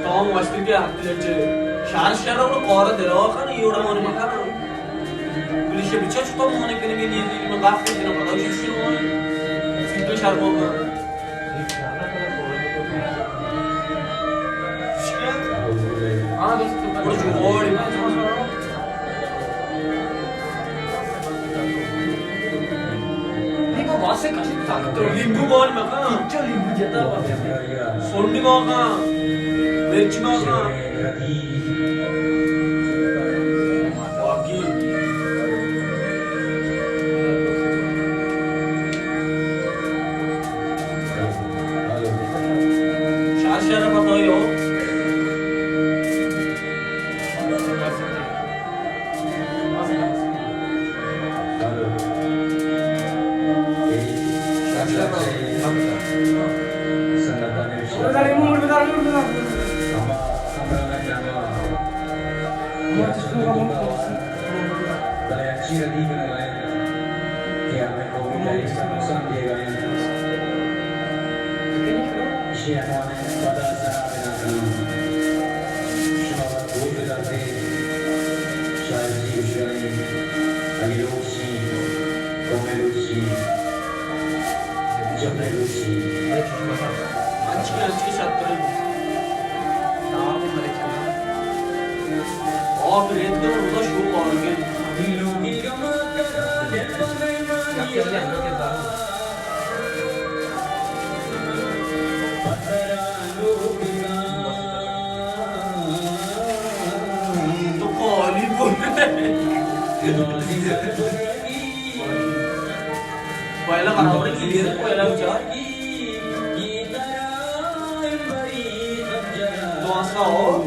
تو ہم وشتر کے ہفتے چے شار شار رو کار دلا کن، یہ وڑا من مکن۔ پولیس بچا چطور من کنگے، نیزی من گپ کنم، پتا چی شروع ہے۔ سیدھے شار کو۔ ہاں دوست، بڑا جوڑی۔ لیمبو باز کشی طاقت، لیمبو بال مکان۔ چو لیمبو جتا۔ سونڈی مکان۔ مرچی مکان۔ واقعی۔ شار شار پتہ ہو۔ بلے انچی ردی کنگ ءَ اِنت کہ آ مئے قومی تاریخ ءَ نقصان دیگ ءَ اِنت۔ ایشی ءِ عنوان ءَ پدا سرا بنا کناں۔ شما وت گوش بدار ات ئے، شاعر جی گوشگ ءَ اِنت، اگے لوٹ چی، قوم ءِ لوٹ چی، جملہ لوٹ چی۔ انچی، انچی شرتر اِنت۔ تو کالی بول۔ پہلا برابر کلیئر، پہلا بچار۔ تو آسا ہو۔